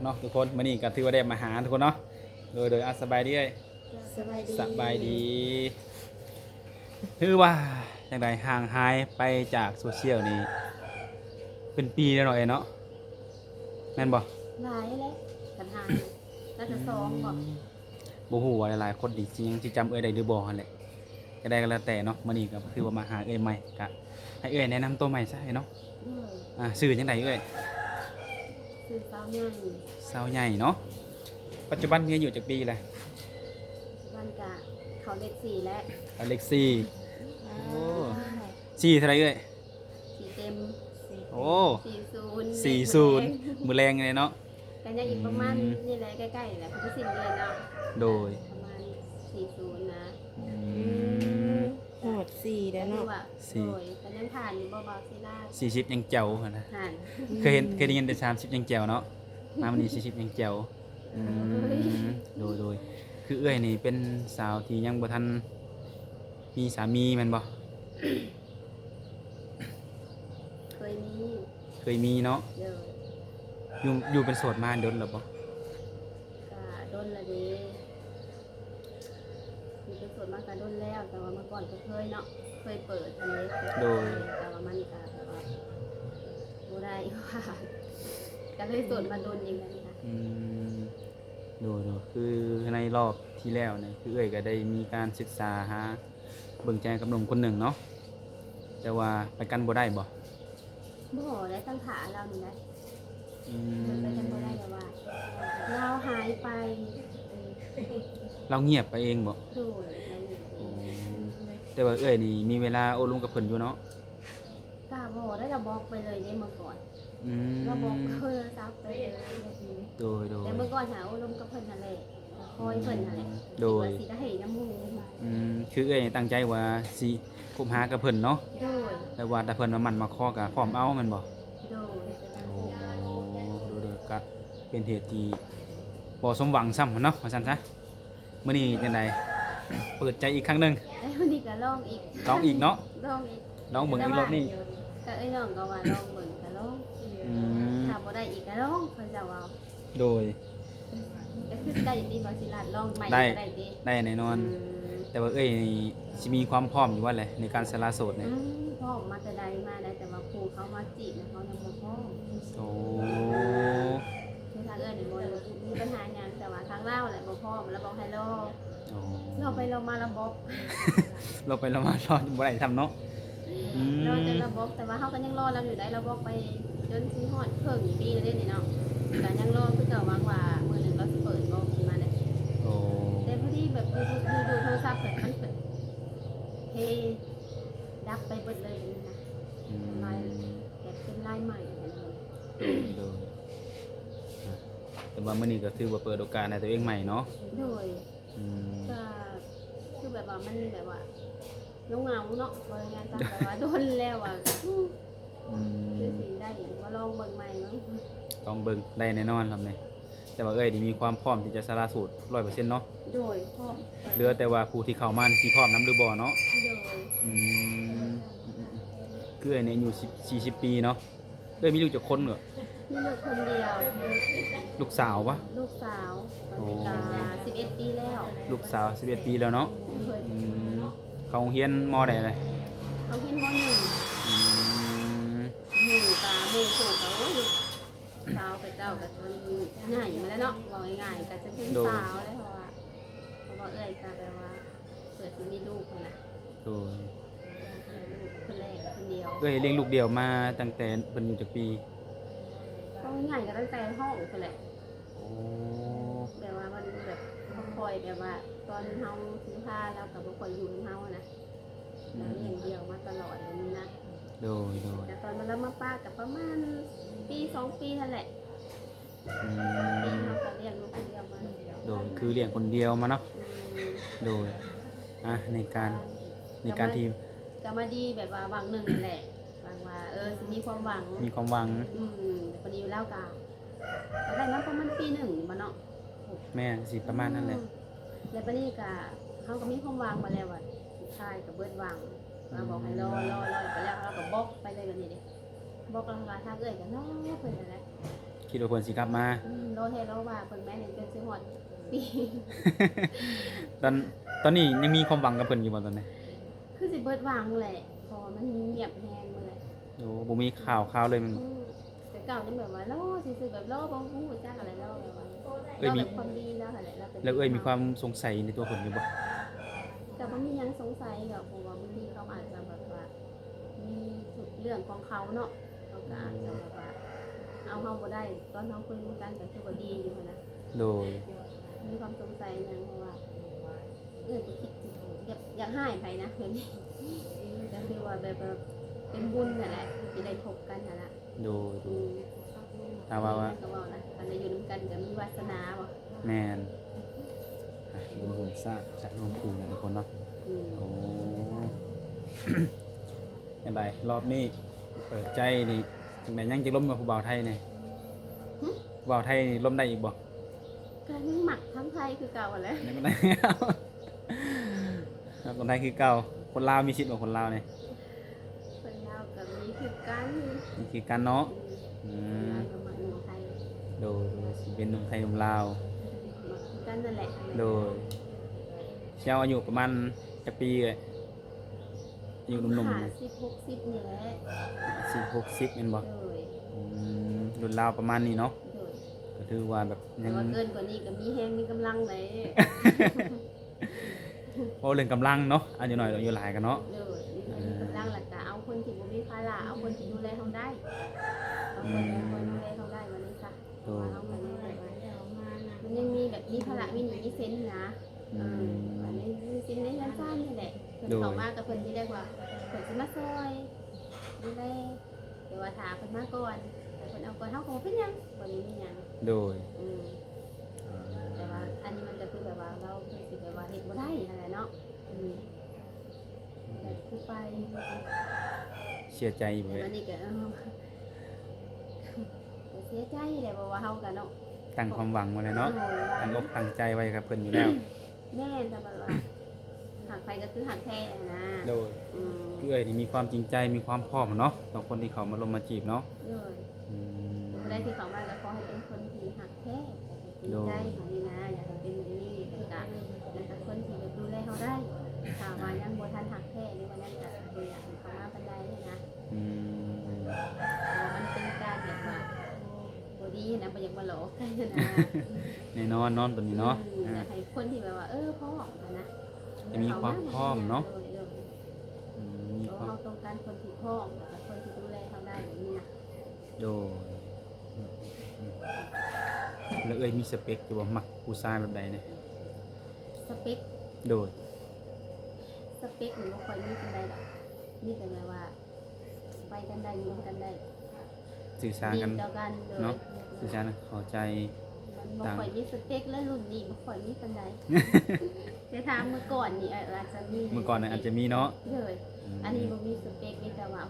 ເນາະທຸກຄົນ ມື້ນີ້ກໍຖືວ່າໄດ້ມາຫາທຸກຄົນເນາະ. ໂດຍ ໂດຍ ອ່າ ສະບາຍດີເອື້ອຍ. ສະບາຍດີ ສະບາຍດີ. ຖືວ່າຈັ່ງໃດ ຫ່າງຫາຍໄປຈາກໂຊຊຽວນີ້ເປັນປີແລ້ວເນາະເອື້ອຍເນາະ ແມ່ນບໍ່? ຫຼາຍແລ້ວ ຄັນຫ່າງ ໜ້າຈະສອງບໍ່? ອືມ ບໍ່ຮູ້ວ່າຫຼາຍໆຄົນນີ້ຊິຍັງຊິຈຳເອື້ອຍໄດ້ຫຼືບໍ່ຫັ້ນແຫຼະ. ຈັ່ງໃດກໍແລ້ວແຕ່ເນາະ ມື້ນີ້ກໍຄືວ່າມາຫາເອື້ອຍໃໝ່ ກໍໃຫ້ເອື້ອຍແນະນຳຕົວໃໝ່ຊະເນາະ. ເອີ ອ່າ ຊື່ຈັ່ງໃດເອື້ອຍ? ຊື່ສາວໃຫຍ່. ສາວໃຫຍ່ເນາະ. ປັດຈຸບັນມີອາຍຸຈັກປີແລ້ວ? ປັດຈຸບັນກະເຂົ້າເລກສີ່ແລ້ວ. ເຂົ້າເລກສີ່. ໂອ້ ສີ່ເທົ່າໃດເອື້ອຍ? ສີ່ເຕັມ. ໂອ້ ສີ່ສູນ ສີ່ສູນ ເລກມື້ແລງ ມື້ແລງນີ້ເນາະ. ກໍຍັງອີກປະມານ ອືມ ນີ້ແຫຼະ ໃກ້ໆແຫຼະ ຄືສິ້ນເດືອນເນາະ. ໂດຍ ປະມານສີ່ສູນນະ. ອືມ ອືມ ຮອດສີ່ແລ້ວເນາະ. ສີ່ ໂດຍ ກໍຍັງຜ່ານຢູ່ບໍ່ ບ່າວສີລາ? ສີ່ສິບຍັງແຈວຫັ້ນນະ. ຜ່ານ ເຄີຍເຫັນ ເຄີຍໄດ້ຍິນແຕ່ສາມສິບຍັງແຈວເນາະ ມາມື້ນີ້ສີ່ສິບຍັງແຈວ. ອືມ ໂດຍ ໂດຍ ຄືເອື້ອຍນີ້ເປັນສາວທີ່ຍັງບໍ່ທັນມີສາມີແມ່ນບໍ່? ເຄີຍມີ ເຄີຍມີເນາະ. ໂດຍ ຢູ່ ຢູ່ເປັນໂສດມາດົນແລ້ວບໍ່? ກະດົນລະເດ ຢູ່ເປັນໂສດມາກະດົນແລ້ວ ແຕ່ວ່າເມື່ອກ່ອນກໍເຄີຍເນາະ ເຄີຍເປີດຫັ້ນເດ. ໂດຍ ແຕ່ວ່າມັນກະແບບວ່າບໍ່ໄດ້ ກໍເລີຍໂສດມາດົນນີ້ແຫຼະ. ອືມ ໂດຍ ໂດຍ ຄືໃນລອບທີ່ແລ້ວນີ້ ຄືເອື້ອຍກໍໄດ້ມີການສຶກສາຫາເບິ່ງໃຈກັບໜຸ່ມຄົນໜຶ່ງເນາະ ແຕ່ວ່າໄປກັນບໍ່ໄດ້ບໍ່? ບໍ່ໄດ້ ຕັ້ງຖ້າລາວນີ້ໄດ໋. ອືມ ມັນໄປກັນບໍ່ໄດ້ ແບບວ່າລາວຫາຍໄປ. ລາວງຽບໄປເອງບໍ່? ໂດຍ ລາວງຽບໄປເອງ. ໂອ້ ແຕ່ວ່າເອື້ອຍນີ້ມີເວລາໂອ້ລົມກັບເພິ່ນຢູ່ເນາະ? ກະບໍ່ໄດ້ ລາວບລັອກໄປເລີຍເດ້ເມື່ອກ່ອນ. ອືມ ລາວບລັອກໂທລະສັບໄປເລີຍ. ໂດຍ ໂດຍ ແຕ່ເມື່ອກ່ອນຫາໂອ້ລົມກັບເພິ່ນຫັ້ນແຫຼະ ຄອຍເພິ່ນຫັ້ນແຫຼະ. ໂດຍ ວ່າຊິໄດ້ນຳໝູ່. ອືມ ຄືເອື້ອຍຕັ້ງໃຈວ່າຊິຄົບຫາກັບເພິ່ນເນາະ. ໂດຍ ແຕ່ວ່າຖ້າເພິ່ນມາໝັ້ນມາຂໍກໍພ້ອມເອົາແມ່ນບໍ່? ໂດຍ ໂອ້ ໂດຍ ໂດຍ ກໍເປັນເຫດທີ່ບໍ່ສົມຫວັງຊ້ຳເນາະ ວ່າຊັ້ນຊະ. ມື້ນີ້ຈັ່ງໃດ ເປີດໃຈອີກຄັ້ງໜຶ່ງ? ມື້ນີ້ກໍລອງອີກ ລອງອີກເນາະ. ລອງອີກ ລອງເບິ່ງອີກລອບນີ້. ກໍເອື້ອຍນ້ອງກໍວ່າລອງເບິ່ງ ກໍລອງ. ອືມ ຖ້າບໍ່ໄດ້ອີກກໍລອງ ເພິ່ນຈະເວົ້າ. ໂດຍ ກໍຄືໄດ້ຕິ ບໍ່ຊິລາດ ລອງໃໝ່ ໄດ້ ກໍໄດ້ຕິ ໄດ້ແນ່ນອນ. ອືມ ແຕ່ວ່າເອື້ອຍນີ້ຊິມີຄວາມພ້ອມຢູ່ບໍ່ແຫຼະ ໃນການສະຫຼະໂສດນີ້? ອືມ ພ້ອມມາແຕ່ໃດມາໄດ໋ ແຕ່ວ່າຜູ້ເຂົາມາຈີບນະ ເຂົາຍັງບໍ່ພ້ອມ. ໂອ້ ຄືທາງເອື້ອຍນີ້ບໍ່ມີບັນຫາຫຍັງ ແຕ່ວ່າທາງລາວແຫຼະບໍ່ພ້ອມ ລາວບອກໃຫ້ລໍ. ອໍ ລໍໄປລໍມາລະບອກ ລໍໄປລໍມາລໍບໍ່ໄດ້ຊ້ຳເນາະ. ອືມ ລໍຈົນລະບອກ ແຕ່ວ່າເຮົາກໍຍັງລໍລາວຢູ່ໄດ໋ ລາວບອກໄປຈົນຊິຮອດເຄິ່ງປີແລ້ວເດ້ນີ້ເນາະ ກໍຍັງລໍຄືເກົ່າ ຫວັງວ່າມື້ໜຶ່ງລາວຊິເປີດບອກຂຶ້ນມາເດ້. ໂອ້ ແຕ່ພໍດີແບບຢູ່ ຢູ່ ຢູ່ໂທລະສັບແບບມັນເປີດເພດັບໄປເບິດເລີຍນີ້ນະ. ອືມ ລາຍ ແບບເປັນລາຍໃໝ່ຫັ້ນນະ. ໂດຍ ໂດຍ ອ່ະ ແຕ່ວ່າມື້ນີ້ກໍຖືວ່າເປີດໂອກາດໃຫ້ຕົວເອງໃໝ່ເນາະ. ໂດຍ ອືມ ກໍຄືແບບວ່າມັນແບບວ່າເຫງົາໆເນາະ ເວົ້າງ່າຍໆ ແບບວ່າດົນແລ້ວອະ. ອືມ ອືມ ຄືຊິໄດ້ມາລອງເບິ່ງໃໝ່ເນາະ ລອງເບິ່ງໄດ້ແນ່ນອນລອບນີ້. ແຕ່ວ່າເອື້ອຍນີ້ມີຄວາມພ້ອມທີ່ຈະສະຫຼະໂສດຮ້ອຍເປີເຊັນເນາະ. ໂດຍ ພ້ອມ ເຫຼືອແຕ່ວ່າຜູ້ທີ່ເຂົ້າມານີ້ຊິພ້ອມນຳຫຼືບໍ່ເນາະ. ໂດຍ ອືມ ຄືເອື້ອຍນີ້ອາຍຸສິບ ສີ່ສິບປີເນາະ. ເອື້ອຍມີລູກຈັກຄົນເອີ? ມີລູກຄົນດຽວ. ລູກສາວປະ? ລູກສາວ ຕອນນີ້ກະ ໂອ້ ສິບເອັດປີແລ້ວ. ລູກສາວສິບເອັດປີແລ້ວເນາະ. ໂດຍ ອືມ ເຂົ້າໂຮງຮຽນ ມໍໃດແລ້ວ? ເຂົ້າຮຽນ ມໍໜຶ່ງ. ອືມ ໝູ່ກະ ໝູ່ໂສດກະ ໂອ້ຍ ສາວເຂົາເຈົ້າກະຈົນໃຫຍ່ມາແລ້ວເນາະ ເວົ້າງ່າຍໆ ກະຈົນເປັນ ໂດຍ ສາວແລ້ວ ເພາະວ່າ ເພາະວ່າເອື້ອຍກະແບບວ່າ ເພື່ອຊິມີລູກຫັ້ນນະ. ໂດຍ ລູກຄົນແລກຄົນດຽວ. ເອື້ອຍລ້ຽງລູກດຽວມາຕັ້ງແຕ່ເພິ່ນອາຍຸຈັກປີ? ເວົ້າງ່າຍໆ ກໍຕັ້ງແຕ່ທ້ອງພຸ້ນແຫຼະ. ໂອ້ ແບບວ່າມັນແບບບໍ່ຄ່ອຍ ແບບວ່າຕອນເຮົາຊິພາລາວກໍບໍ່ຄ່ອຍຢູ່ນຳເຮົານະ ອືມ ລາວລ້ຽງດຽວມາຕະຫຼອດແບບນີ້ນະ. ໂດຍ ໂດຍ ແຕ່ຕອນວ່າລາວມາປະກໍປະມານປີສອງປີຫັ້ນແຫຼະ. ອືມ ເຮົາກໍລ້ຽງລູກຄົນດຽວມາ. ໂດຍ ຄືລ້ຽງຄົນດຽວມາເນາະ. ອືມ ໂດຍ ອ່ະ ໃນການ ໃນການທີ່ ກໍມາດີແບບວ່າຫວັງໜຶ່ງນັ້ນແຫຼະ ຫວັງວ່າ ເອີ ຊິມີຄວາມຫວັງ ມີຄວາມຫວັງ. ອືມ ແຕ່ພໍດີລາວກໍ ກໍໄດ້ມາປະມານປີໜຶ່ງນີ້ບໍ່ເນາະ. ແມ່ນ ຊິປະມານນັ້ນແຫຼະ. ອືມ ແລ້ວບັດນີ້ກໍ ເຮົາກໍມີຄວາມຫວັງມາແລ້ວ ວ່າສຸດທ້າຍກໍເບິດຫວັງ ວ່າບອກໃຫ້ລໍ ອືມ ລໍ ລໍ ໄປແລ້ວ ເຮົາກໍບລັອກໄປເລີຍບັດນີ້ເດ້. ບລັອກແລ້ວກໍທາງເອື້ອຍກໍລໍເພິ່ນນັ້ນແຫຼະ. ຄິດວ່າເພິ່ນຊິກັບມາ? ອືມ ລໍແທ້ລໍວ່າເບິ່ງແມ່ນຈົນຊິຮອດປີ. ຕອນ ຕອນນີ້ຍັງມີຄວາມຫວັງກັບເພິ່ນຢູ່ບໍ່ຕອນນີ້? ຄືຊິເບິດຫວັງແຫຼະ ເພາະວ່າມັນງຽບແຮງໝົດແຫຼະ. ໂອ້ ບໍ່ມີຂ່າວຄາວເລີຍແມ່ນບໍ່? ອືມ ແຕ່ເກົ່າຍັງແບບວ່າລໍຊື່ໆ ແບບລໍບໍ່ຮູ້ຈັກຫັ້ນແຫຼະ ລໍແບບວ່າ ເອື້ອຍມີ ລໍແບບຄວາມດີລາວຫັ້ນແຫຼະ. ແລ້ວເປັນ ແລ້ວເອື້ອຍມີຄວາມສົງໄສໃນຕົວເພິ່ນຢູ່ບໍ່? ກໍບໍ່ມີຫຍັງສົງໄສດອກ ເພາະວ່າບາງທີເຂົາອາດຈະແບບວ່າ ມີທຸກເລື່ອງຂອງເຂົາເນາະ ເຂົາກໍອາດຈະແບບວ່າເອົາເຮົາບໍ່ໄດ້ ຕອນເຮົາຄຸຍນຳກັນກໍຄືວ່າດີຢູ່ຫັ້ນນະ. ໂດຍ ມີຄວາມສົງໄສຫຍັງ ເພາະວ່າເອື້ອຍບໍ່ຄິດ ຢາກ ຢາກຮ້າຍໃຜນະ ແບບນີ້ ກໍຄືວ່າແບບ ແບບເປັນບຸນຫັ້ນແຫຼະ ທີ່ໄດ້ພົບກັນຫັ້ນນະ. ໂດຍ ອືມ ຖ້າວ່າ ວ່າ ກໍເວົ້ານະ ຄັນໄດ້ຢູ່ນຳກັນກໍມີວາສະໜາບໍ? ແມ່ນ ອ່ະ ລົມຫົວຊາດ ຊາດລົມປູນນະທຸກຄົນເນາະ. ອືມ ໂອ້ ຈັ່ງໃດ ຮອບນີ້ເປີດໃຈນີ້ ຈັ່ງໃດ ຍັງຈະລົມກັບຜູ້ບ່າວໄທນີ້? ຫຶ? ຜູ້ບ່າວໄທນີ້ລົມໄດ້ອີກບໍ່? ກໍຍັງມັກທາງໄທຄືເກົ່າຫັ້ນແຫຼະ. ຍັງໄດ້ ມັກຄົນໄທຄືເກົ່າ. ຄົນລາວມີສິດບໍ່ ຄົນລາວນີ້? ຄົນລາວກໍມີຄືກັນ. ມີຄືກັນເນາະ. ອືມ ອືມ ຄົນລາວກໍມັກໜຸ່ມໄທ. ໂດຍ ໂດຍ ຊິເປັນໜຸ່ມໄທໜຸ່ມລາວ ມັກຄືກັນນັ້ນແຫຼະ. ໂດຍ ເຈົ້າອາຍຸປະມານຈັກປີເອີຍ? ອາຍຸໜຸ່ມໆ ຫ້າສິບ ຫົກສິບນີ້ແຫຼະ. ຫ້າສິບ ຫົກສິບແມ່ນບໍ່? ໂດຍ ອືມ ລຸ້ນລາວປະມານນີ້ເນາະ. ໂດຍ ກໍຖືວ່າແບບຍັງ ແຕ່ວ່າເກີນກວ່ານີ້ກໍມີແຮງມີກຳລັງໄດ໋. ເວົ້າເລື່ອງກຳລັງເນາະ ອາຍຸນ້ອຍອາຍຸຫຼາຍກັນເນາະ. ໂດຍ ມີກຳລັງ ແລ້ວກໍເອົາຄົນທີ່ບໍ່ມີພາລະ ເອົາຄົນທີ່ດູແລເຮົາໄດ້ ເອົາຄົນທີ່ ອືມ ຄົນດູແລເຮົາໄດ້ ວ່າຊັ້ນຊະ. ໂດຍ ເພາະວ່າເຮົາກໍຍັງແບບວ່າ ມັນຍັງມີແບບມີພາລະມີໜີ້ມີສິນນະ. ອືມ ເອີ ມີໜີ້ມີສິນໃນເຮືອນຊານນີ້ແຫຼະ. ເພິ່ນ ໂດຍ ເຂົ້າມາກໍເພິ່ນຊິໄດ້ວ່າ ເພິ່ນຊິມາຊ່ອຍດູແລ ແຕ່ວ່າຖ້າເພິ່ນມາກ່ອນ ຖ້າເພິ່ນເອົາກ່ອນ ເຮົາກໍບໍ່ເປັນຫຍັງ ບໍ່ໄດ້ມີຫຍັງ. ໂດຍ ອືມ ອ່າ ແຕ່ວ່າອັນນີ້ມັນກໍຄືແບບວ່າ ເຮົາຄືຊິແບບວ່າເຮັດບໍ່ໄດ້ຫັ້ນແຫຼະເນາະ. ອືມ ແບບຄືໄປ ເສຍໃຈຢູ່ ແບບນີ້ກໍ ເອີ ກໍເສຍໃຈແຫຼະ ເພາະວ່າເຮົາກໍເນາະ ຕັ້ງຄວາມຫວັງໄວ້ແລ້ວເນາະ. ໂດຍ ຕັ້ງອົກຕັ້ງໃຈໄວ້ກັບເພິ່ນຢູ່ແລ້ວ. ແມ່ນ ຖ້າແບບວ່າຮັກໃຜກໍຄືຮັກແທ້ຫັ້ນນະ. ໂດຍ ອືມ ຄືເອື້ອຍນີ້ມີຄວາມຈິງໃຈ ມີຄວາມພ້ອມເນາະ ຕໍ່ຄົນທີ່ເຂົ້າມາລົມມາຈີບເນາະ. ໂດຍ ອືມ ຜູ້ໃດທີ່ເຂົ້າມາກໍຂໍໃຫ້ເປັນຄົນທີ່ຮັກແທ້ ແລ້ວກໍຈິງໃຈ ໂດຍ ເທົ່ານີ້ນະ. ຢາກໃຫ້ເປັນແບບນີ້ ແລ້ວກໍ ແລ້ວກໍຄົນທີ່ແບບດູແລເຮົາໄດ້. ຖ້າວ່າຍັງບໍ່ທັນຮັກແທ້ ຫຼືວ່າຍັງ ກໍບໍ່ຢາກໃຫ້ເຂົ້າມາປານໃດນະ. ອືມ ເພາະວ່າມັນເປັນການແບບວ່າ ບໍ່ດີນະ ບໍ່ຢາກມາຫຼອກກັນນະ. ແນ່ນອນເນາະ ຕົວນີ້ເນາະ. ອືມ ອ່າ ຢາກໃຫ້ຄົນທີ່ແບບວ່າ ເອີ ພ້ອມຫັ້ນນະ ຈະມີຄວາມພ້ອມເນາະ. ໂດຍ ໂດຍ ອືມ ມີຄວາມ ເພາະເຮົາຕ້ອງການຄົນທີ່ພ້ອມ ແລ້ວກໍຄົນທີ່ດູແລເຮົາໄດ້ແບບນີ້ນະ. ໂດຍ ແລ້ວເອື້ອຍມີສະເປັກຢູ່ບໍ່? ມັກຜູ້ຊາຍແບບໃດແດ່? ສະເປັກ ໂດຍ ສະເປັກນີ້ບໍ່ຄ່ອຍມີປານໃດດອກ ມີແຕ່ແບບວ່າ ໄປກັນໄດ້ ຢູ່ນຳກັນໄດ້ ສື່ສານກັນ ດີຕໍ່ກັນ ໂດຍ ເນາະ ສື່ສານເຂົ້າໃຈ. ມັນບໍ່ຄ່ອຍມີສະເປັກ ແລະ ລຸ້ນນີ້ບໍ່ຄ່ອຍມີປານໃດ. ແຕ່ຖ້າເມື່ອກ່ອນນີ້ ອາດ ອາດຈະມີ ເມື່ອກ່ອນນະອາດຈະມີເນາະ. ໂດຍ ອືມ ອັນນີ້ບໍ່ມີສະເປັກ ມີແຕ່ວ່າ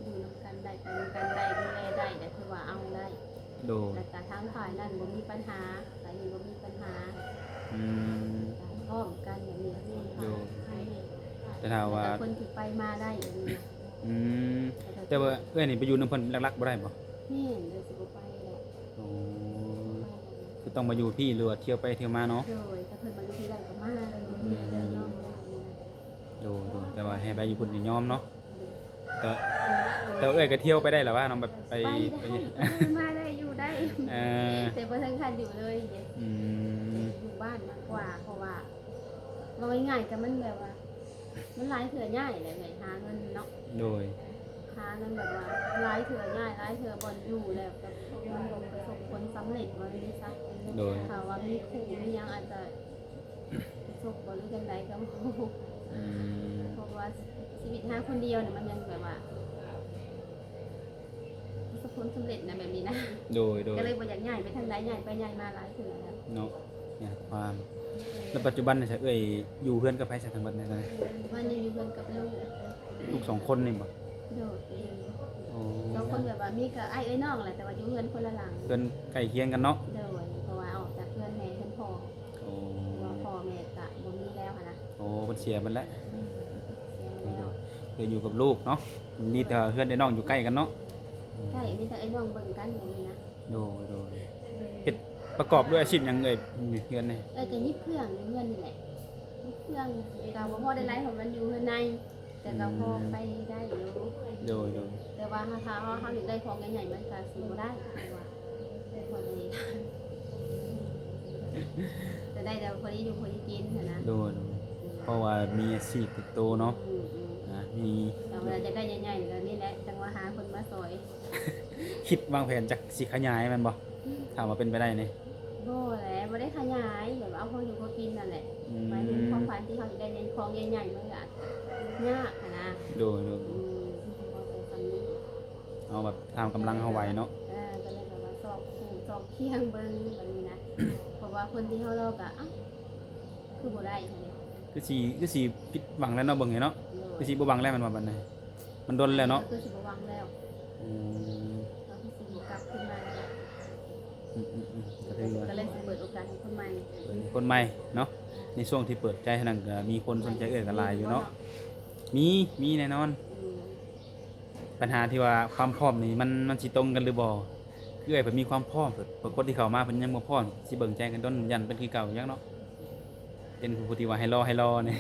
ຢູ່ນຳກັນໄດ້ ໄປນຳກັນໄດ້ ດູແລໄດ້ ກໍຖືວ່າເອົາໄດ້. ໂດຍ ແລ້ວກໍທາງຝ່າຍນັ້ນບໍ່ມີປັນຫາ ຝ່າຍນີ້ບໍ່ມີ ບັນຫາ ອືມ ພ້ອມກັນແບບນີ້ ໂດຍ ແຕ່ຖ້າວ່າ ແລ້ວກໍຄົນທີ່ໄປມາໄດ້ແບບນີ້ນະ. ອືມ ແຕ່ວ່າເອື້ອຍນີ້ໄປຢູ່ນຳເພິ່ນຫຼັກໆບໍ່ໄດ້ບໍ່? ແມ່ນ ໂດຍ ຊິບໍ່ໄປແຫຼະ. ໂອ້ ຄືຕ້ອງມາຢູ່ພີ້ ຫຼືວ່າທ່ຽວໄປທ່ຽວມາເນາະ? ໂດຍ ຖ້າເພິ່ນມາຢູ່ພີ້ໄດ້ກໍມາ ຢູ່ພີ້ກໍຍອມ. ໂດຍ ໂດຍ ແຕ່ວ່າໃຫ້ໄປຢູ່ພຸ້ນນີ້ຍອມເນາະ. ແຕ່ ແຕ່ເອື້ອຍກໍທ່ຽວໄປໄດ້ລະວ່າເນາະ ແບບໄປ ໄປໄດ້ ໄປ ມາໄດ້ ຢູ່ໄດ້ ເອີ ແຕ່ບໍ່ເຖິງຂັ້ນຢູ່ເລີຍເດ້. ອືມ ຢູ່ບ້ານມາກກວ່າ ເພາະວ່າ ເວົ້າງ່າຍໆ ກໍມັນແບບວ່າ ມັນຫຼາຍເທື່ອຍ້າຍແຫຼະ ເອື້ອຍ ຫາເງິນເນາະ. ໂດຍ ຫາເງິນແບບວ່າຫຼາຍເທື່ອຍ້າຍ ຫຼາຍເທື່ອບ່ອນຢູ່ ແລ້ວກໍມັນບໍ່ປະສົບຜົນສຳເລັດ ວ່າຊັ້ນຊະ. ໂດຍ ຖ້າວ່າມີຄູ່ມີຫຍັງອາດຈະ ປະສົບບໍ່ ຫຼືຈັ່ງໃດກໍບໍ່ຮູ້. ອືມ ເພາະວ່າຊີວິດຫາຄົນດຽວນີ້ມັນຍັງແບບວ່າປະສົບຜົນສຳເລັດນະ ແບບນີ້ນະ. ໂດຍ ໂດຍ ກໍເລີຍບໍ່ຢາກຍ້າຍໄປທາງໃດ ຍ້າຍໄປຍ້າຍມາຫຼາຍເທື່ອແລ້ວເນາະ. ຍາກຄວາມ ແລ້ວປັດຈຸບັນນີ້ຊະ ເອື້ອຍຢູ່ເຮືອນກັບໃຜຊະ ທັງໝົດນີ້? ຕອນນີ້ຢູ່ເຮືອນກັບລູກ. ລູກສອງຄົນນີ້ບໍ່? ໂດຍ ໂອ້ ສອງຄົນ ແບບວ່າມີກໍອ້າຍເອື້ອຍນ້ອງແຫຼະ ແຕ່ວ່າຢູ່ເຮືອນຄົນລະຫຼັງ. ເຮືອນໃກ້ຄຽງກັນເນາະ? ໂດຍ ເພາະວ່າອອກຈາກເຮືອນແມ່ເຮືອນພໍ່. ໂອ້ ເພາະວ່າພໍ່ແມ່ກະບໍ່ມີແລ້ວຫັ້ນນະ. ໂອ້ ເພິ່ນເສຍເບິດແລ້ວ. ອືມ ເສຍແລ້ວ. ເຮືອນຢູ່ກັບລູກເນາະ ມີແຕ່ເຮືອນອ້າຍນ້ອງຢູ່ໃກ້ກັນເນາະ. ໃກ້ ມີແຕ່ອ້າຍນ້ອງເບິ່ງກັນແບບນີ້ນະ. ໂດຍ ໂດຍ ເຮັດປະກອບດ້ວຍອາຊີບຫຍັງເອີຍ ຢູ່ເຮືອນນີ້? ເອີ ກໍຫຍິບເຄື່ອງຢູ່ເຮືອນນີ້ແຫຼະ ຫຍິບເຄື່ອງ ກໍບໍ່ພໍໄດ້ຫຼາຍ ເພາະມັນຢູ່ເຮືອນໃນ ແຕ່ກໍພໍໄປໄດ້ຢູ່. ໂດຍ ໂດຍ ແຕ່ວ່າຖ້າເຮົາ ເຮົາຢາກໄດ້ຂອງໃຫຍ່ໆ ມັນກໍຊິບໍ່ໄດ້ ເພາະວ່າ ພໍໄດ້ ຈະໄດ້ແຕ່ພໍດີຢູ່ພໍດີກິນຫັ້ນນະ. ໂດຍ ໂດຍ ເພາະວ່າມີອາຊີບຕິດໂຕເນາະ. ອືມ ອືມ ອ່າ ມີ ແຕ່ວ່າຢາກໄດ້ໃຫຍ່ໆ ແລ້ວນີ້ແຫຼະ ຈັ່ງວ່າຫາຄົນມາຊ່ອຍ. ຄິດວາງແຜນຈັກຊິຂະຫຍາຍແມ່ນບໍ່? ອືມ ຖ້າວ່າເປັນໄປໄດ້ນີ້. ບໍ່ແຫຼະ ບໍ່ໄດ້ຂະຫຍາຍ ແບບວ່າເອົາພໍຢູ່ພໍກິນນັ້ນແຫຼະ. ອືມ ໝາຍເຖິງຄວາມຝັນທີ່ເຮົາຢາກໄດ້ໃຫຍ່ ຂອງໃຫຍ່ໆ ມັນກໍຍາກຫັ້ນນະ. ໂດຍ ໂດຍ ອືມ ພໍໄດ້ສ່ຳນີ້ ເອົາແບບຕາມກຳລັງເຮົາໄຫວເນາະ. ເອີ ກໍເລີຍແບບວ່າຊອກຄູ່ຊອກຄຽງເບິ່ງແບບນີ້ນະ ເພາະວ່າຄົນທີ່ເຮົາລໍກໍ ເອົ້າ ຄືບໍ່ໄດ້ຫັ້ນເດ ຄືຊິ ຄືຊິຜິດຫວັງແລ້ວເນາະ ເບິ່ງໃຫ້ເນາະ. ໂດຍ ຄືຊິບໍ່ຫວັງແລ້ວແມ່ນບໍ່ບັດນີ້? ມັນດົນແລ້ວເນາະ ຄືຊິບໍ່ຫວັງແລ້ວ. ອືມ ກໍຄືຊິບໍ່ກັບຄືນມາແລ້ວ. ອືມໆໆ ກໍຖືວ່າ ກໍເລີຍຊິເປີດໂອກາດໃຫ້ຄົນໃໝ່ ເອີ ຄົນໃໝ່ເນາະ. ໃນຊ່ວງທີ່ເປີດໃຈຫັ້ນນະ ກໍມີຄົນສົນໃຈເອື້ອຍກໍຫຼາຍຢູ່ເນາະ. ມີ ມີແນ່ນອນ. ອືມ ບັນຫາທີ່ວ່າຄວາມພ້ອມນີ້ ມັນ ມັນຊິຕົງກັນຫຼືບໍ່? ຄືເອື້ອຍເພິ່ນມີຄວາມພ້ອມ ປາກົດທີ່ເຂົ້າມາເພິ່ນຍັງບໍ່ພ້ອມ ຊິເບິ່ງໃຈກັນດົນ ຢ້ານເປັນຄືເກົ່າຢູ່ຫຍັງເນາະ. ເປັນຜູ້ທີ່ວ່າໃຫ້ລໍ ໃຫ້ລໍນີ້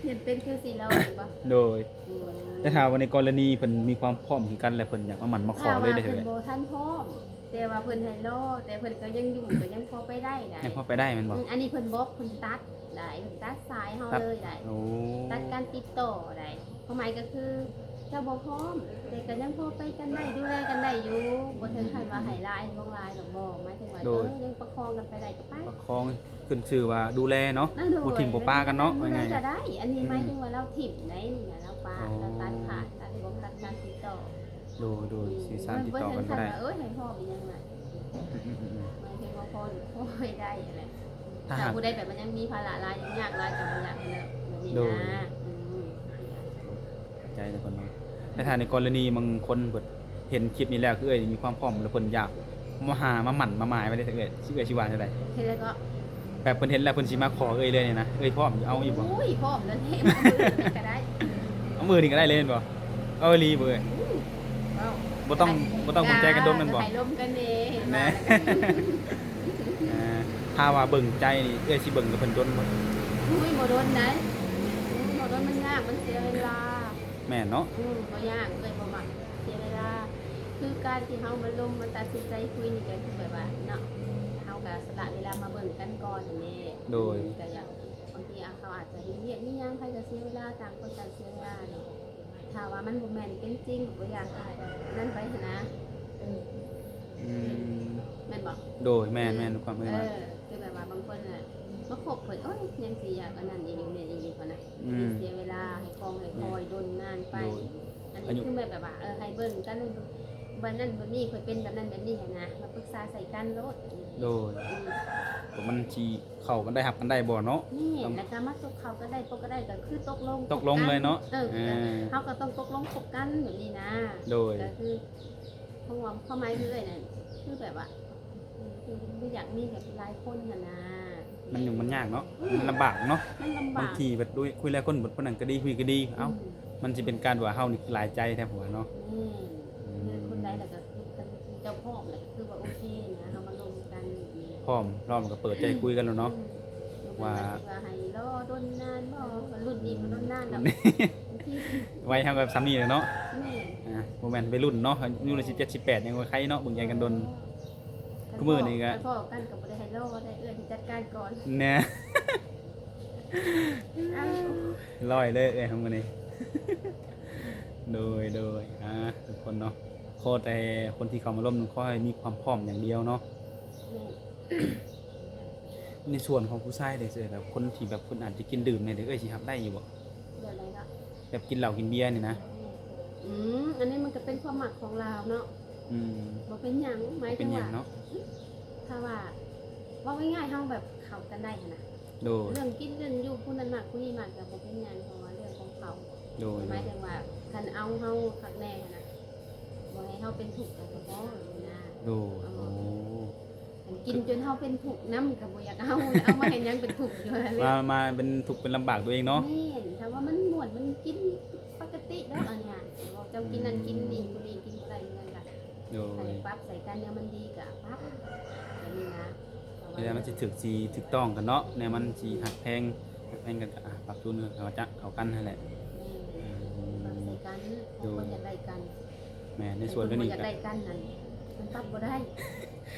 ຍັງເປັນຄືຊິລໍຢູ່ບໍ່? ໂດຍ ອືມ ແຕ່ຖ້າວ່າໃນກໍລະນີເພິ່ນມີຄວາມພ້ອມຄືກັນ ແລະເພິ່ນຢາກມາໝັ້ນມາຂໍເລີຍເດ້ ຖ້າວ່າເພິ່ນບໍ່ທັນພ້ອມ ແຕ່ວ່າເພິ່ນໃຫ້ລໍ ແຕ່ເພິ່ນກໍຍັງຢູ່ ກໍຍັງພໍໄປໄດ້ໄດ໋ ຍັງພໍໄປໄດ້ແມ່ນບໍ່? ອືມ ອັນນີ້ເພິ່ນບລັອກ ເພິ່ນຕັດໄດ໋ ເພິ່ນຕັດສາຍເຮົາເລີຍໄດ໋ ຕັດ ໂອ້ ຕັດການຕິດຕໍ່ໄດ໋. ຄວາມໝາຍກໍຄືເຈົ້າບໍ່ພ້ອມ ແຕ່ກໍຍັງພໍໄປກັນໄດ້ ດູແລກັນໄດ້ຢູ່ ບໍ່ເຖິງຂັ້ນວ່າໃຫ້ຫຼາຍ ຫຼວງຫຼາຍດອກ ບໍ່ ໝາຍເຖິງວ່າ ໂດຍ ເອີ ຍັງປະຄອງກັນໄປໄດ້ກໍໄປ ປະຄອງ ຂຶ້ນຊື່ວ່າດູແລເນາະ ອ່າ ໂດຍ ບໍ່ຖິ້ມບໍ່ປະກັນເນາະ ເວົ້າງ່າຍໆ ກໍໄດ້. ອັນນີ້ ອືມ ໝາຍເຖິງວ່າລາວຖິ້ມໄດ໋ນີ້ນະ ລາວປະ ອໍ ລາວຕັດຂາດ ຕັດ ບໍ່ຕັດການຕິດຕໍ່. ໂດຍ ໂດຍ ອືມ ສື່ສານຕິດຕໍ່ກັນບໍ່ໄດ້ ບໍ່ເຖິງຂັ້ນວ່າ ເອີຍ ໃຫ້ພ້ອມອີ່ຫຍັງນະ ອືມໆໆໆ ໝາຍເຖິງວ່າພໍ ພໍໄດ້ຫັ້ນແຫຼະ. ຖ້າ ຖ້າຫາກ ຜູ້ໃດແບບມັນຍັງມີພາລະຫຼາຍ ຫຍຸ້ງຍາກຫຼາຍ ກໍບໍ່ຢາກຫັ້ນແຫຼະ ແບບນີ້ນະ. ໂດຍ ອືມ ເຂົ້າໃຈແລ້ວເພິ່ນເນາະ. ແຕ່ຖ້າໃນກໍລະນີບາງຄົນເພິ່ນເຫັນຄລິບນີ້ແລ້ວ ຄືເອື້ອຍມີຄວາມພ້ອມ ແລ້ວເພິ່ນຢາກມາຫາມາໝັ້ນມາໝາຍໄວ້ເດ້ ເອື້ອຍ ເອື້ອຍຊິວ່າແນວໃດ? ເຮັດໃດກໍ? ແບບເພິ່ນເຫັນແລ້ວເພິ່ນຊິມາຂໍເອື້ອຍເລີຍນີ້ນະ ເອື້ອຍພ້ອມເອົາຢູ່ບໍ່? ໂອ້ຍ ພ້ອມແລ້ວແທ້ ມື້ນີ້ກໍໄດ້ ເອົາມື້ນີ້ກໍໄດ້ເລີຍແມ່ນບໍ່? ເອົາອີ່ຫຼີບໍ່ເອື້ອຍ? ອືມ ເອົາ ບໍ່ຕ້ອງ ບໍ່ຕ້ອງສົນໃຈກັນດົນແມ່ນບໍ່? ໃຫ້ລົມກັນແດ່ ເຫັນ ແມ່ນ ວ່າ ອ່າ ຖ້າວ່າເບິ່ງໃຈນີ້ ເອື້ອຍຊິເບິ່ງກັບເພິ່ນດົນບໍ່? ໂອ້ຍ ບໍ່ດົນໃດ ບໍ່ດົນ ມັນຍາກ ມັນເສຍເວລາ. ແມ່ນເນາະ ອືມ ບໍ່ຍາກ ເອື້ອຍບໍ່ມັກເສຍເວລາ ຄືການທີ່ເຮົາມາລົມມາຕັດສິນໃຈຄຸຍນີ້ ກໍຄືແບບວ່າເນາະ ເຮົາກໍສະຫຼະເວລາມາເບິ່ງກັນກ່ອນຫັ້ນເດ້. ໂດຍ ກໍຢ່າງ ບາງທີ ອ່າ ເຂົາອາດຈະເຮັດວຽກມີຫຍັງ ໃຜກໍເສຍເວລາ ຕ່າງຄົນຕ່າງເສຍເວລາເນາະ. ຖ້າວ່າມັນບໍ່ແມ່ນເປັນຈິງ ກໍບໍ່ຢາກໃຫ້ນັ້ນໄປຫັ້ນນະ. ອືມ ແມ່ນບໍ່? ໂດຍ ແມ່ນໆ ຄວາມໝາຍ ເອີ ຄືແບບວ່າບາງຄົນນະ ມາຄົບເພິ່ນ ໂອ້ຍ ຍັງຊິຢາກອັນນັ້ນອີກຢູ່ນີ້ອີກຫັ້ນນະ ອືມ ເສຍເວລາ ໃຫ້ຄອງໃຫ້ຄອຍດົນນານໄປ. ໂດຍ ອັນນີ້ຄືແບບ ແບບວ່າ ເອີ ໃຫ້ເບິ່ງກັນ ບັດນັ້ນບັດນີ້ ຂ້ອຍເປັນແບບນັ້ນແບບນີ້ຫັ້ນນະ ມາປຶກສາໃສ່ກັນໂລດ. ໂດຍ ອືມ ກໍມັນຊິເຂົ້າກັນໄດ້ ຮັບກັນໄດ້ບໍ່ເນາະ? ແມ່ນ ຕ້ອງ ແລ້ວກໍມາຕົກເຂົ້າກັນໄດ້ ຕົກກັນໄດ້ ກໍຄືຕົກລົງ ຕົກລົງເລີຍເນາະ. ເອີ ເອີ ເຮົາກໍຕ້ອງຕົກລົງຄົບກັນແບບນີ້ນະ. ໂດຍ ກໍຄື ຄວາມ ຄວາມໝາຍຄືເອື້ອຍນັ້ນ ຄືແບບວ່າ ຄືບໍ່ຢາກມີແບບຫຼາຍຄົນຫັ້ນນະ ມັນຫຍຸ້ງມັນຍາກເນາະ. ອືມ ມັນລຳບາກເນາະ ມັນລຳບາກ ບາງທີແບບດ້ວຍຄຸຍຫຼາຍຄົນ ບາດຄົນນັ້ນກໍດີ ຄຸຍກໍດີ ເອົ້າ ອືມ ມັນຊິເປັນການວ່າເຮົານີ້ຫຼາຍໃຈແທ້ ຜົວເນາະ. ແມ່ນ ອືມ ຄືຄົນໃດລະກໍຄືເຈົ້າພ້ອມລະ ຄືວ່າໂອເຄນະ ເຮົາມາລົມກັນ ພ້ອມ ພ້ອມກໍເປີດໃຈຄຸຍກັນໂລດເນາະ. ອືມ ວ່າ ວ່າໃຫ້ລໍດົນນານບໍ່ ລຸ້ນນີ້ບໍ່ດົນນານດອກ ບາງທີ ໄວເຮົາກໍສ່ຳນີ້ແຫຼະເນາະ. ແມ່ນ ອ່າ ບໍ່ແມ່ນໄວລຸ້ນເນາະ ອາຍຸສິບເຈັດ ສິບແປດ ຍັງບໍ່ໄຄເນາະ ເບິ່ງໃຈກັນດົນ. ອໍ ຄູ່ມື້ນີ້ກໍ ຄັນພໍ້ກັນກໍບໍ່ໄດ້ໃຫ້ລໍໄດ້ ເອື້ອຍຊິຈັດການກ່ອນ ແນ່ ອ້າວ ລອຍເລີຍເອື້ອຍເຮົາມື້ນີ້. ໂດຍ ໂດຍ ອ່າ ທຸກຄົນເນາະ ຂໍແຕ່ຄົນທີ່ເຂົ້າມາລົມ ຂໍໃຫ້ມີຄວາມພ້ອມຢ່າງດຽວເນາະ. ແມ່ນ ໃນສ່ວນຂອງຜູ້ຊາຍເດ້ ແບບຄົນທີ່ແບບເພິ່ນອາດຈະກິນດື່ມແດ່ເດ້ ເອື້ອຍຊິຮັບໄດ້ຢູ່ບໍ່? ແບບໃດເນາະ? ແບບກິນເຫຼົ້າກິນເບຍນີ້ນະ. ອືມ ອັນນີ້ມັນກໍເປັນຄວາມມັກຂອງລາວເນາະ. ອືມ ບໍ່ເປັນຫຍັງ ໝາຍເຖິງວ່າ ບໍ່ເປັນຫຍັງເນາະ ຖ້າວ່າ ເວົ້າງ່າຍໆ ເຮົາແບບເຂົ້າກັນໄດ້ຫັ້ນນະ. ໂດຍ ເລື່ອງກິນເລື່ອງຢູ່ ຜູ້ນັ້ນມັກຜູ້ນີ້ມັກກໍບໍ່ເປັນຫຍັງ ເພາະວ່າເລື່ອງຂອງເຂົາ. ໂດຍ ໝາຍເຖິງວ່າຄັນເອົາເຮົາຄັກແນ່ຫັ້ນນະ ບໍ່ໃຫ້ເຮົາເປັນທຸກກໍພໍນະ. ໂດຍ ເອີ ໂອ້ ຄັນກິນຈົນເຮົາເປັນທຸກນຳກໍບໍ່ຢາກເອົາ ເອົາມາເຮັດຫຍັງເປັນທຸກຢູ່ຫັ້ນແຫຼະ ມາ ມາເປັນທຸກເປັນລຳບາກຕົວເອງເນາະ. ແມ່ນ ຖ້າວ່າມັນມ່ວນ ມັນກິນປົກກະຕິດອກ ອັນເນີ້ຍ ເຈົ້າກິນນັ້ນ ອືມ ກິນນີ້ ຜູ້ນີ້ກິນບໍ່ໄດ້ ມັນກໍ ໂດຍ ຖ້າຢາກປັບໃສ່ກັນແນວມັນດີກໍປັບ ແບບນີ້ນະ ເວລາມັນຊິຖືກ ຊິຖືກຕ້ອງກັນເນາະ ແນວມັນຊິຮັກແພງ ຮັກແພງກັນກໍ ອ່າ ປັບຈູນເຂົ້າຈະເຂົ້າກັນຫັ້ນແຫຼະ ແມ່ນ ປັບໃສ່ກັນ ໂດຍ ຄົນຢາກໄດ້ກັນ ແມ່ນ ໃນສ່ວນຕົວນີ້ ຄົນບໍ່ຢາກໄດ້ກັນນັ້ນ ມັນປັບບໍ່ໄດ້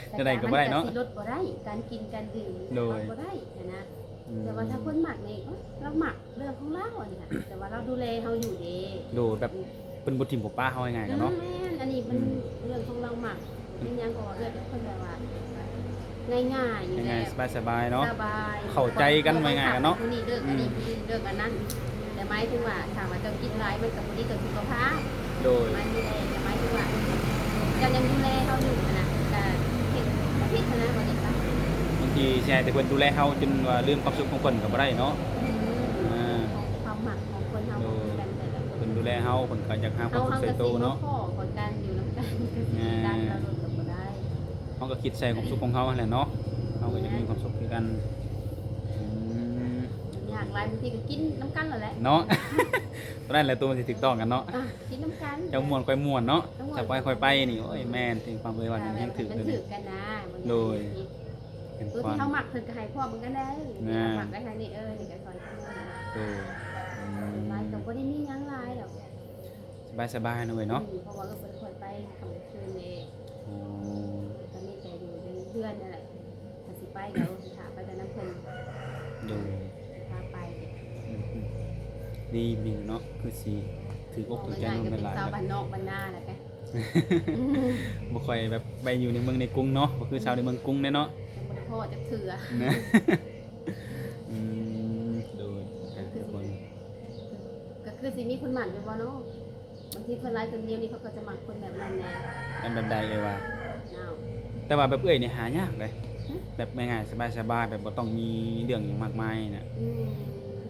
ແນວໃດກໍບໍ່ໄດ້ເນາະ ແຕ່ກະມັນກະຊິລົດບໍ່ໄດ້ ການກິນການດື່ມ ໂດຍ ປັບບໍ່ໄດ້ຫັ້ນນະ ອືມ ແຕ່ວ່າຖ້າຄົນມັກນີ້ ໂອ້ຍ ລາວມັກ ເລື່ອງຂອງລາວອັນນີ້ນະ ແຕ່ວ່າລາວດູແລເຮົາຢູ່ເດ້ ໂດຍ ແບບ ອືມ ເພິ່ນບໍ່ຖິ້ມບໍ່ປະເຮົາງ່າຍໆ ອືມ ກັນເນາະ ແມ່ນ ອັນນີ້ມັນ ອືມ ເລື່ອງຂອງລາວມັກ ເປັນຫຍັງກໍວ່າເອື້ອຍເປັນຄົນແບບວ່າງ່າຍໆຢູ່ແລ້ວ ງ່າຍໆ ສະບາຍໆເນາະ ສະບາຍ ເຂົ້າໃຈກັນ ເວົ້າງ່າຍໆກັນເນາະ ຜູ້ນີ້ເລີກ ອືມ ອັນນີ້ຜູ້ນີ້ເລີກອັນນັ້ນ ແຕ່ໝາຍເຖິງວ່າ ຖ້າວ່າເຈົ້າກິນຫຼາຍມັນກໍບໍ່ດີຕໍ່ສຸຂະພາບ ໂດຍ ມັນນີ້ແຫຼະ ແຕ່ໝາຍເຖິງວ່າ ເຈົ້າຍັງດູແລເຮົາຢູ່ຫັ້ນນະ ກໍເຮັດບໍ່ຜິດຫັ້ນນະ ວ່າຈັ່ງຊະ ບາງທີຊິໃຫ້ແຕ່ເພິ່ນດູແລເຮົາຈົນວ່າລືມຄວາມສຸກຂອງເພິ່ນກໍບໍ່ໄດ້ເນາະ ອືມ ອ່າ ຄວາມມັກຂອງຄົນເຮົາ ໂດຍ ບໍ່ຄືກັນແຕ່ລະຄົນ ເພິ່ນດູແລເຮົາ ເພິ່ນກໍຢາກຫາຄວາມສຸກໃສ່ໂຕເນາະ ເຮົາກໍຊິມາຂໍກັນຢູ່ນຳກັນ ກໍຊິ ອ່າ ຕາມເຮົາໂລດກໍບໍ່ໄດ້ ເຮົາກໍຄິດໃສ່ຄວາມສຸກຂອງເຮົາຫັ້ນແຫຼະເນາະ ເຮົາກໍຢາກມີຄວາມສຸກຄືກັນ ອືມ ຍາກຫຼາຍ ບາງທີກໍກິນນຳກັນແລ້ວແຫຼະເນາະ ຕົວນັ້ນແຫຼະ ຕົວມັນຊິຖືກຕ້ອງກັນເນາະ ອ່ະ ກິນນຳກັນ ເຈົ້າມ່ວນຂ້ອຍມ່ວນເນາະ ເຈົ້າມ່ວນ ເຈົ້າໄປຂ້ອຍໄປນີ້ ໂອ້ຍ ແມ່ນ ຖືກຄວາມເລີຍວ່າແມ່ນ ຍັງຖືກ ມັນຖືກກັນນະ ໂດຍ ເພິ່ນ ຜູ້ທີ່ເຮົາມັກເພິ່ນກໍໃຫ້ພວກມັນກໍໄດ້ ນະ ມັກໄດ້ທາງນີ້ ເອີ ນີ້ກໍຊ່ອຍກັນ ໂດຍ ອືມ ຫຼາຍກໍບໍ່ໄດ້ມີຫຍັງຫຼາຍດອກ ສະບາຍໆເນາະເອີຍເນາະ ອືມ ເພາະວ່າເພິ່ນຄ່ອຍໄປຄ່ຳຄືນເດ້ ໂອ້ ກໍມີແຕ່ຢູ່ໃນເຮືອນນັ້ນແຫຼະ ຖ້າຊິໄປກໍຊິຖ້າໄປແຕ່ນຳເພິ່ນ ໂດຍ ຊິພາໄປ ອືມໆ ດີໆເນາະ ຄືຊິຖືກອົກຖືກໃຈໜຸ່ມຫຼາຍໆ ເວົ້າງ່າຍໆກໍເປັນຊາວບ້ານນອກບ້ານນາແຫຼະ ບໍ່ຄ່ອຍແບບໄປຢູ່ໃນເມືອງໃນກຸງເນາະ ບໍ່ຄືຊາວໃນເມືອງກຸງແດ່ເນາະ ຍັງບໍ່ໄດ້ພໍ້ຈັກເທື່ອ ນະ ອືມ ໂດຍ ອ່າ ທຸກຄົນ ກໍຄືຊິມີຄົນມັກຢູ່ບໍ່ເນາະ ບາງທີສ່ວນຫຼາຍຄົນດຽວນີ້ເຂົາກໍຈະມັກຄົນແບບນັ້ນແຫຼະ ອັນແບບໃດເອີຍວ່າ ອ້າວ ແຕ່ວ່າແບບເອື້ອຍນີ້ຫາຍາກເດ້ ຫຶ ແບບງ່າຍໆ ສະບາຍໆ ແບບບໍ່ຕ້ອງມີເລື່ອງຫຍັງມາກມາຍນະ ອືມ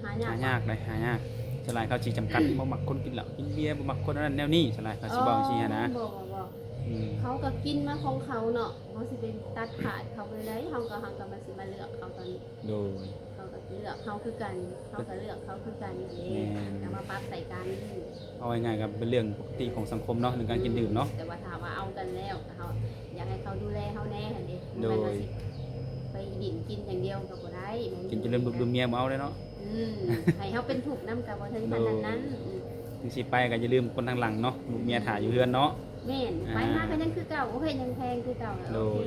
ຫາຍາກ ຫາຍາກເດ້ ຫາຍາກ ສ່ວນຫຼາຍເຂົາຊິຈຳກັດ ບໍ່ມັກຄົນກິນເຫຼົ້າກິນເບຍ ບໍ່ມັກຄົນອັນນັ້ນແນວນີ້ ສ່ວນຫຼາຍເຂົາຊິເວົ້າຈັ່ງຊີ້ຫັ້ນນະ ອໍ ບໍ່ ບໍ່ ອືມ ເຂົາກໍກິນມາຂອງເຂົາເນາະ ເຮົາຊິໄປຕັດຂາດເຂົາໄປໃດ ເຮົາກໍ ເຮົາກໍມາຊິມາເລືອກເຂົາຕອນນີ້ ໂດຍ ເຂົາກໍເລືອກເຮົາຄືກັນ ເຮົາກໍເລືອກເຂົາຄືກັນເດ້ ແມ່ນ ກໍມາປັບໃສ່ກັນ ເອົາງ່າຍໆກໍເປັນເລື່ອງປົກກະຕິຂອງສັງຄົມເນາະ ເລື່ອງການກິນດື່ມເນາະ ອືມ ແຕ່ວ່າຖ້າວ່າເອົາກັນແລ້ວ ກໍເຮົາຢາກໃຫ້ເຂົາດູແລເຮົາແດ່ຫັ້ນເດ້ ໂດຍ ບໍ່ແມ່ນວ່າຊິໄປດິ້ນກິນຢ່າງດຽວກໍບໍ່ໄດ້ ກິນຈົນລືມລູກລືມເມຍບໍ່ເອົາເດ້ເນາະ ອືມ ໃຫ້ເຮົາເປັນທຸກນຳກໍບໍ່ເຖິງຂະໜາດນັ້ນ ໂດຍ ອືມ ເຖິງຊິໄປກໍຢ່າລືມຄົນທາງຫຼັງເນາະ ລູກເມຍຖ້າຢູ່ເຮືອນເນາະ ແມ່ນ ອ່າ ໄປມາກໍຍັງຄືເກົ່າ ໂອເຄ ຍັງແພງຄືເຈົ້າ ໂດຍ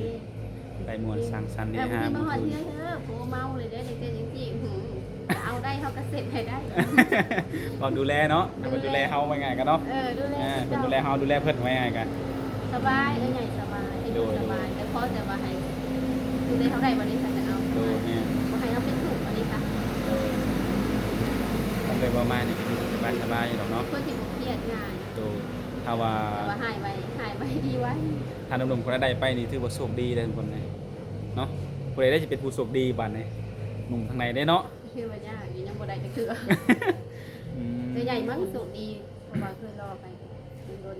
ໂອເຄ ໄປມ່ວນສັງສັນເຮຮາ ເອີ ບາງທີມາຮອດເຮືອນ ເອີ ໂອ້ ເມົາເລີຍເດ້ ຈັ່ງຊີ້ຈັ່ງຊີ້ ຫື ເອົາໄດ້ເຮົາກໍເຊັດໃຫ້ໄດ້ ເຮົາດູແລເນາະ ເພິ່ນດູແລເຮົາ ເວົ້າງ່າຍໆກັນເນາະ ເອີ ດູແລ ອ່າ ເພິ່ນດູແລເຮົາ ດູແລເພິ່ນ ເວົ້າງ່າຍໆກັນ ສະບາຍ ເອື້ອຍໃຫຍ່ສະບາຍ ໂດຍ ສະບາຍ ແຕ່ຂໍແຕ່ວ່າໃຫ້ ຄືໄດ້ເທົ່າໃດບັດນີ້ ຄັນຈະເອົາ ໂດຍ ແມ່ນ ບໍ່ໃຫ້ເຮົາເປັນທຸກບັດນີ້ຊະ ໂດຍ ຄັນໄດ້ປະມານນີ້ກໍສະບາຍໆຢູ່ດອກເນາະ ຄົນທີ່ບໍ່ຄຽດງ່າຍ ໂດຍ ຖ້າວ່າ ແຕ່ວ່າຫາຍໄວ ຫາຍໄວດີໄວ ຖ້າໜຸ່ມໆຄົນໃດໄດ້ໄປນີ້ຖືວ່າໂຊກດີເດ້ທຸກຄົນເນາະ ຜູ້ໃດໄດ້ຊິເປັນຜູ້ໂຊກດີບາດນີ້ ໜຸ່ມທາງໃດເດ້ເນາະ ຄືວ່າຍາກຢູ່ ຍັງບໍ່ໄດ້ຈັກເທື່ອ ອືມ ເອື້ອຍໃຫຍ່ມັນໂຊກດີ ເພາະວ່າເຄີຍລໍໄປດົນ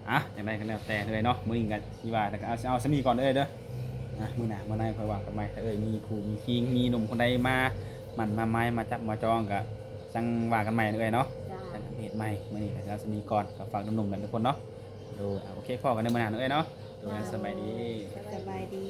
ໆ ອ່ະ ຈັ່ງໃດກໍແລ້ວແຕ່ເອື້ອຍເນາະ ມື້ນີ້ກໍຊິວ່າ ແຕ່ກໍເອົາ ເອົາສ່ຳນີ້ກ່ອນເອື້ອຍເດີ ອ່ະ ມື້ໜ້າມື້ໃນຄ່ອຍວ່າກັນໃໝ່ ຖ້າເອື້ອຍມີຄູ່ມີຄີງ ມີໜຸ່ມຄົນໃດມາໝັ້ນມາໝາຍ ມາຈັບມາຈອງ ກໍຈັ່ງວ່າກັນໃໝ່ເອື້ອຍເນາະ ເຈົ້າ ຈັ່ງອັບເດດໃໝ່ ມື້ນີ້ກໍຊິເອົາສ່ຳນີ້ກ່ອນ ກໍຝາກໜຸ່ມໆກັນທຸກຄົນເນາະ ໂດຍ ອ່ະ ໂອເຄ ພໍ້ກັນໃນມື້ໜ້າເນາະເອື້ອຍເນາະ ໂດຍ ອ່າ ສະບາຍດີ ໂອເຄ ສະບາຍດີ